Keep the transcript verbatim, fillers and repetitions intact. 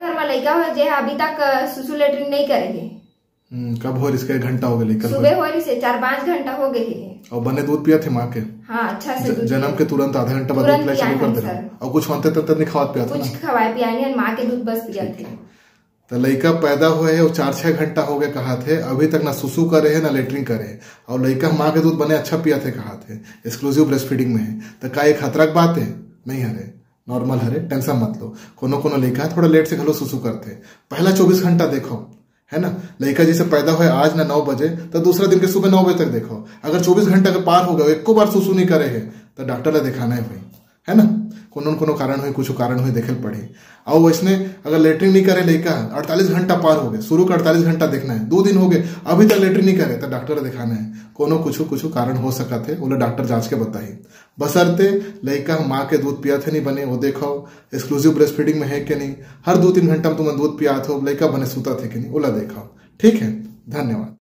घर में लइका हो जे अभी तक अ, सुसु लेटरिन नहीं करे हे। हम्म, कब हो रहिस? एक घंटा हो गया लेकर सुबह हो रहिस हे, चार पाँच घंटा हो गए हे। और बने दूध पिया थे माँ के? हाँ, अच्छा से ज- दूध जन्म के तुरंत आधा घंटा बाद तुरंत दूध पिया चालू पिया कर है, दे रहा। सर। और कुछ होते तब तक नहीं खवात पिया था कुछ ना? खवाए पिया नहीं, माँ के दूध बस पिया थे। तो लइका पैदा हुए है, वो चार छह घंटा हो गया कहा थे, अभी तक ना सुसु करे है ना लेटरिन करे है, और लइका माँ के दूध बने अच्छा पिया थे कहा थे, एक्सक्लूसिव ब्रेस्ट फीडिंग में है, तो का ये खतरा के बात है? नहीं हरे, नॉर्मल हरे, टेंशन मत लो। कोनो कोनो लइका थोड़ा लेट से घलो सुसु करते, पहला चौबीस घंटा देखो, है ना? लइका जैसे पैदा हुए आज ना नौ बजे, तो दूसरा दिन के सुबह नौ बजे तक देखो। अगर चौबीस घंटा के पार हो गए, एको बार सुसु नहीं करे है, तो डॉक्टर ला दिखाना है भाई, है ना? कोनो न कोनो कारण हुई, कुछ कारण हुई, देखे पड़ी। और वैसने अगर लेटरिन नहीं करे लइका, अड़तालीस घंटा पार हो गए, शुरू का अड़तालीस घंटा देखना है, दो दिन हो गए, अभी तक लेटरिन नहीं करे, तो डॉक्टर ला दिखाना है। कोनो कुछ कुछ कारण हो सकत है, वो ला डॉक्टर जांच के बताही। बसरते लइका माँ के दूध पिया थे नहीं बने, वो देखो एक्सक्लूसिव ब्रेस्ट फीडिंग में है कि नहीं, हर दो तीन घंटा में तुम दूध पियात हो, लइका बने सूता थे कि नहीं, वो ला देखो। ठीक है, धन्यवाद।